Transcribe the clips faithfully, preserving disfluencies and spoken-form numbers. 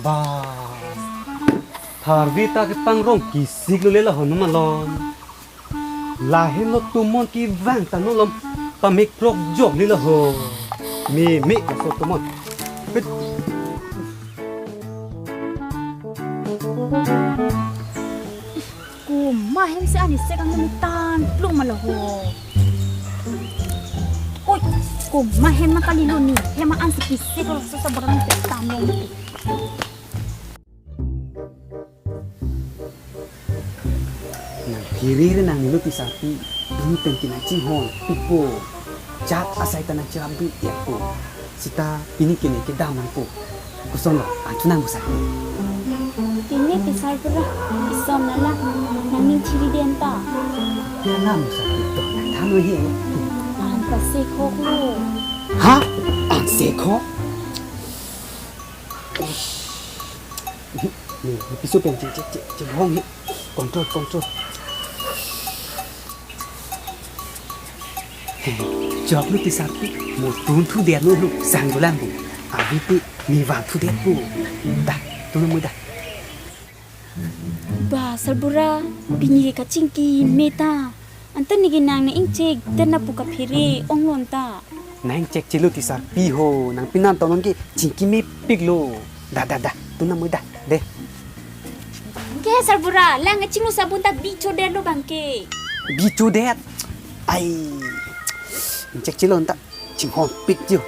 Ba, tharvi ta kepangrong kisik lo le la hon malom. Lahenlo tomon kevang ta malom, pamek prok jok le la ho. Meme laso tomon. Hit. Komat hem si ani sek ang ni tan plung ma lo ho. Oi, komat hem ma kalilo ni. Hem ma an si kisik lo, so sa barang te tan long ni. Nang phiri re nang nilu tisarpi, ini pen kina chinghon, pipo. Chak asai ta nang chirap bi ya ko. Sita pini kene kedam nang ko. Koson lo, anchu nang busa. Pini pisar pura, ison nala, nang ning chiri den ta. Ya nang busa, ito, nang than lo he. An pasekhok lo. Ha? An sekhok? Ni, ni piso pen che, che, che, che, hong hi. Control, control. Jok lo tisarpi, mo tun thu der lo lo, sang dolang bu. Abi pi, ni vang thu der bu. Dah, tun mo dah. Ba, sarbura, pini ke kachingki me ta. Anta neke nang nang ingchek, dan na pu kaphere, ong lon ta. Nang ingchek chelo tisarpi ho, nang pinam tong nang ke chingki mepik lo. Da, da, da, tun na mo da, de. Ke sarbura, lang chinglu sabun ta bicho det lo bang ke. Bicho det? Ai, ingchek chelo anta, chinghon pik jo.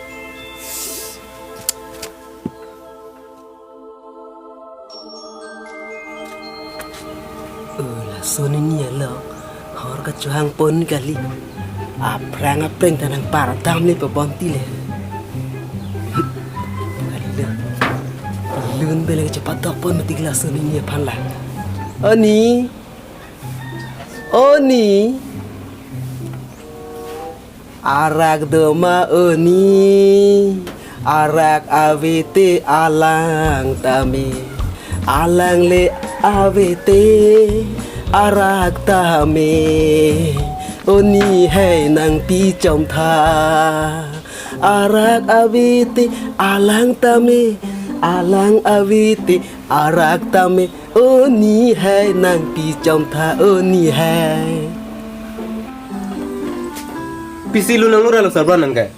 Oh, laso nini along hor kachohang pon kali. Aphrang aphrang ta nang pardam le pabonti le. Kali le. Lun bele chepadok pon mati laso nini aphan la. Oni. Oni. Arak doma oni, arak ave te alang tame, alang le ave te arak tame, oni hai nangpi chom tha. Arak ave te alang tame, alang ave te arak tame, oni hai nangpi chom tha, oni hai. Pisi lu nang lura lo sarbura nang ke.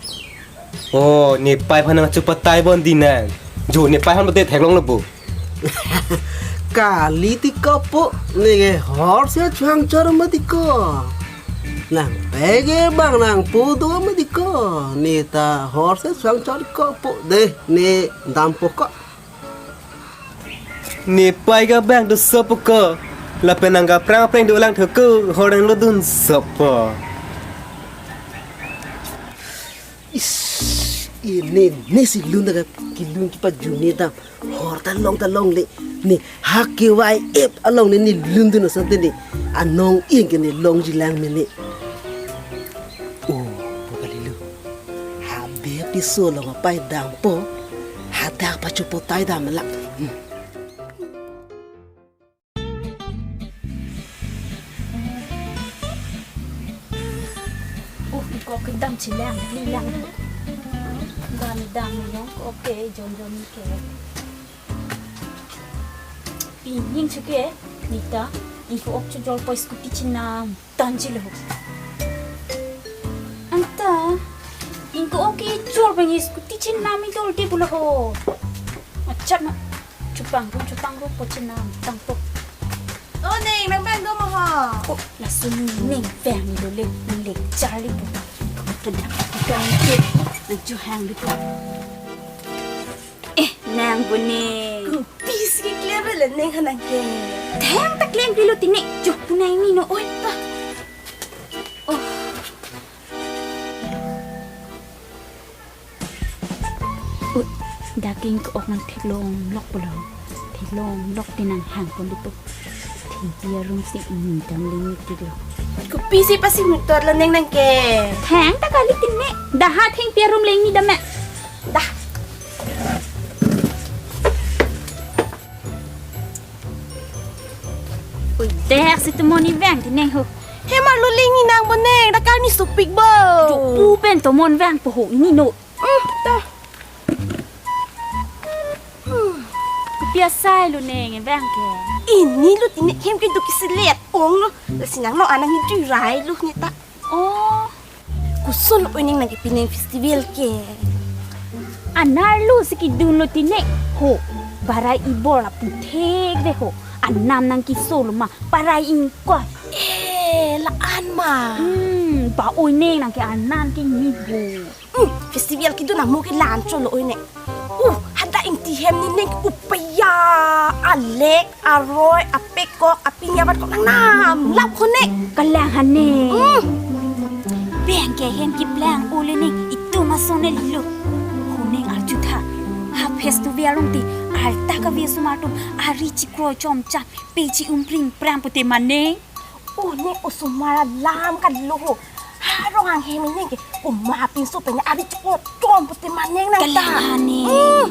Oh, ne pai phan nang chupatai bon di nang. Jo ne pai phan bote theklong lo bo. Kali ti kopo, ne ke hor se chuang chor ma ti ko. Nang pege bang nang pu do ma ti ko. Ne ta hor se chuang chor kopo de, ne dampo ko. Ne pai ka bang do sopo ko. Lapen nang ka prang prang do lang thoko, hor nang lo dun sopo. Is, ini ne si lun daga kilun kipa juni dam. Hor ta long ta long le. Ne hak ke wai ep along ne ni lun dun asante ne. Anong ing ke ne long jilang me ne. Oh, pokali lu. Habe piso long apai dampo. Hadak pachupo tai dam la. Hmm. Oh, ingkok kedam chilang, lilang. Dam, dam, yong, oke, jon, jon, ke. Pining chuke, nita, ingkok chujol poi scooty chinam, tanji lo. Anta, ingkok ke chol pengi scooty chinam idol de bula ho. Achat na. Chupang rum, chupang rum, po chinam, tangpo. Oh, Neng, nang bang do mo ho? Oh, laso Neng vang ni lo le, Neng le charli po. Kedam, kedam, kedam. Nang chuhang di po. Eh, nang bune. Kupis ke clear le Neng hanang ke. Thang ta klem pilo tine, chuk punai ni no, oi pa. Oh. Ut, daking ke-ok nang theklong lok pulo. Theklong lok te nang hang pon dipo. Thengpi arum si ingdam ling tik lo. Kopi si pasi mutot lo Neng nang ke. Thang ta kali tine. Daha thengpi arum lengni dam ma. Dah. Ui, dek si temoni vang tine ho. Hemar lo lengni nang bo Neng, dakar ni supik bo. Jo pu pen tomon vang po ho, ini no. Hmm, ta. Hmm. Pi asai lo neng, e bang ke. Ini lo tine hem kedo kesilet ong lo. Lasi nang no anang hijui rai lo ne ta. Oh. Koson oi neng nang kepining festival ke. Anar lo si kedun lo tine. Ho. Parai ibor la puthek de ho. Anam nang keso lo ma. Parai ingkoi. Eh, la-an ma. Hmm, ba oi neng nang ke anam ke ni ho. Hmm, festival kedun amo ke la-an chot lo oi neng. Uh, hadak ingti hem ne neng upaya alek, aroi, apekok, apinyabat kok nang namlap ho neng. Kalang ha neng. Hmm. Bang ke hem keplang ule neng itum ason ne lo. Ho neng arju tha. Ha festival along te arta kave osomar atum ari chikroi chomcham, pe chi-um pring pram pute ma neng. Oh, ne osomar alam kalilo ho. Harong anghe ne ke. Oma pinso pen ari chikrochom pute ma neng nang ta. Kalang ha neng. Hmm.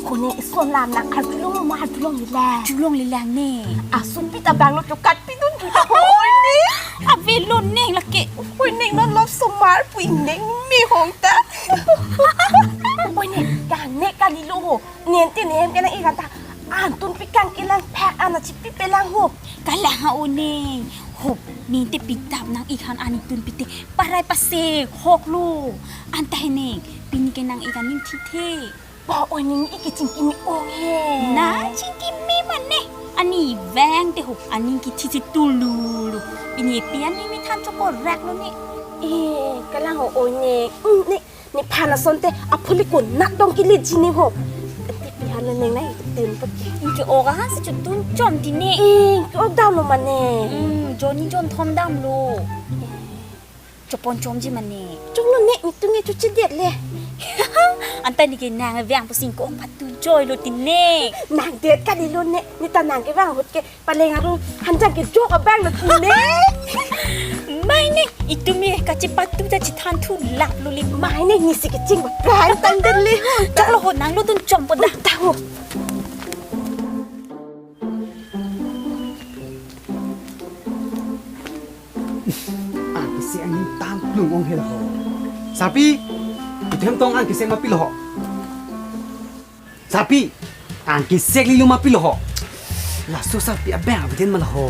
Ho ne ison lam nang arjulong ma arjulong le lang. Arjulong le lang neng. Asun pi ta bang lo chokat pidun juta ho oi ne. Ave lo neng lake. Oi neng non lo osomar pu neng me hong ta. Oi ne, kang ne kalilo ho. Nente ne hem ke nang-ik an ta. Antun pi kang kelang phak an achipi pelang ho. Kalang ha o neng. Ho, nente pi tap nang-ik an an itun pite. Parai pase hok lo. Anta he neng. Pini ke nang-ik an ning thithe. Ba oi neng ik keching kimi ong he. Nang ching kimi mane. Ani vang te ho. Ani kethithe tulu lo. Pini pi ani mi than chokor rak lo ne. Eh, kalang ho oi neng. Hmm, ne. Nephan ason te aphulikun nak dong kili jini ho. Te pihan neng nang itum pake. Ingke ok ahan si chutun chom tine. Eh, ingke ok dam lo mane. Hmm, jonni jon thom dam lo. Chopon chomji mane. Chong lo ne, itum nge chuchi det le. Anta ne ke nang vang pusing ko patu joi lo tine. Nang det kalilo ne, ne ta nang kevang ahut ke. Paleng aru hanjang kejok abang lo tine. Mai ne, itum ye kachipatu ta chithan thu lap lo le. Mai ne, nisi keching ba kai tang der le ho. Chok lo ho nang lo dun chom po dah. Ta ho. An kesek angin tang plung ong hel ho. Sarpi, itum tong an kesek ma pilo ho. Sarpi, an kesek lilo ma pilo ho. Laso sarpi abang avedet ma la ho.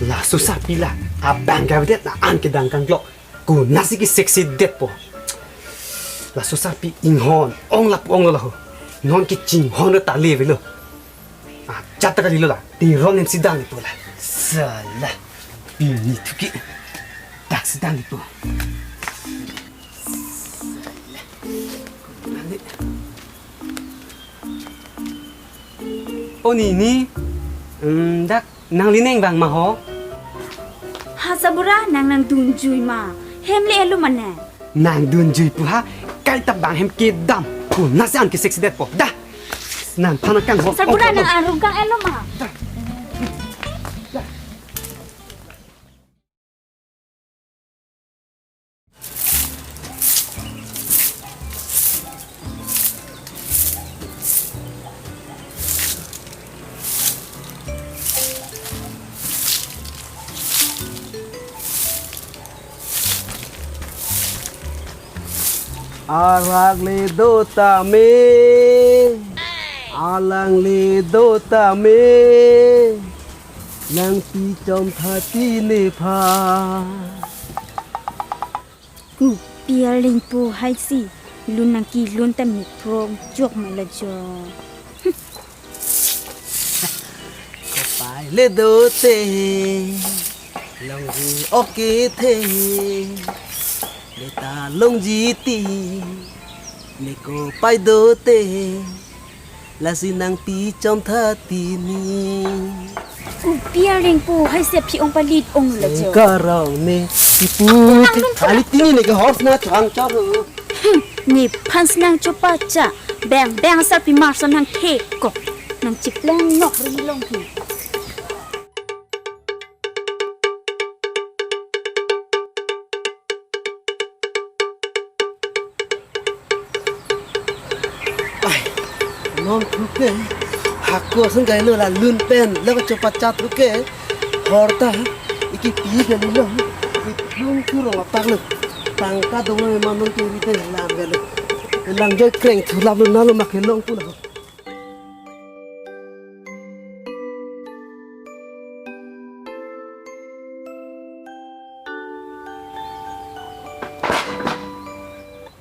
Laso sarpi la abang avedet na an kedang kangklok. Konatsi kesek si detpo. Laso sarpi inghon ong lapu ong lo la ho. Inghon kechinghon ta le avelo. Ah, chata kalilo la. Tiron em sidang lipo la. Sala. Pini thuki. Dak sidang lipo. O nini. Hmm, dak nangli neng vang ma ho. Ha Sarbura nang nangdunjui ma. Hem le-et lo mane. Nangdunjui pu ha, kaita bang hem kedam. Konatsi an kesek si detpo. Dah. Nangphan nang kang ho. Sarbura nang arung kang-et lo ma. Dah. Dah. Arak le do tame, alang le do tame, nangpi chom tha ti nephan. Kopi arlengpo hai si, lun nangkelun ta mi prong jok ma la jo. Kopai le do te, longji ok kethe, le ta longji ti, le kopai do te. Lasi nangpi chom tha ti ne. Kopi arlengpo hai si aphi ong palit ong la jo. Karong ne tipu. Nang te lung kali tini ne ke horse na chang chor. Hmm, nephan si nang chopacha. Bang bang asarpi mar ason nang thek kok. Nang chiplang nok ri long hi. Ai, non thuke, hako ason kai lo la lun pen, lo chopacha thuke, horta, iki pi ke lo, iki lun kurong apak lo. Tangka dong lo, emang nung kiri te lang galo. Lang joi kreng thulap lo, nalo mak kelong pun ako.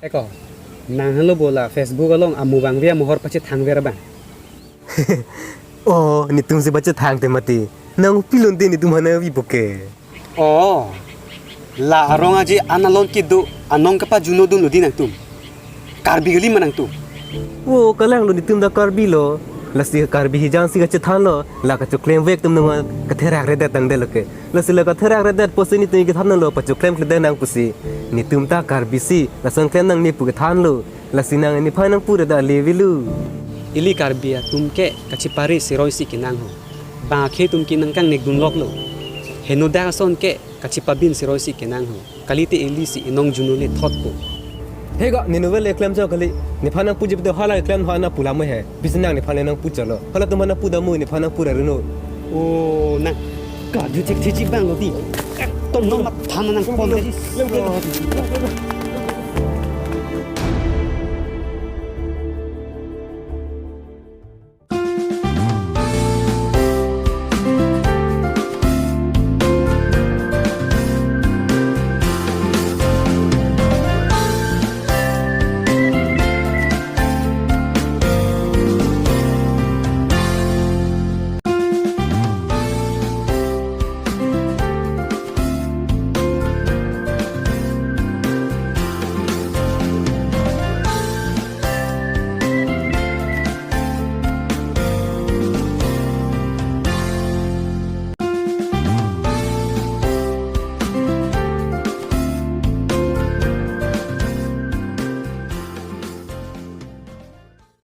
Eko, nang halo bola Facebook along amu bangve amuhor pachethangver abang. Oh, netum si pachethang te mati. Nang pilon te netum hana vi puke. Oh, la arong aji analon kedo anong kapajunodun lo di nangtum. Karbi kali ma nangtum. Oh, kalang lo, netum ta Karbi lo. Lasi Karbi hijan si kachethan lo. La kachoklem vek atum nang katherak redet tangdet lo ke. Lasi la katherak redet pusi netum kethan lo, pachoklem kledet nang pusi. Netum ta Karbi si, lason klem nangne pu kethan lo. Lasi nang nephan nangpu redet le velu. Ili Karbi atum ke kachipare siroi si kenang ho. Bang akhei atum ke nangkangnek dunlok lo. Henodak ason ke kachipabin siroi si kenang ho. Kalite ili si inong junole thotpo. He ga, ne novel eklem jo kali. Nephan nangpu jipte hala eklem hana pulam he. Pisi nang nephan le nangpu chalo. Halatum hana pu damu, nephan nangpu ra rino. Oh, nang. Kaju chek chek bang lo di. Ekdom nang matha nangpon.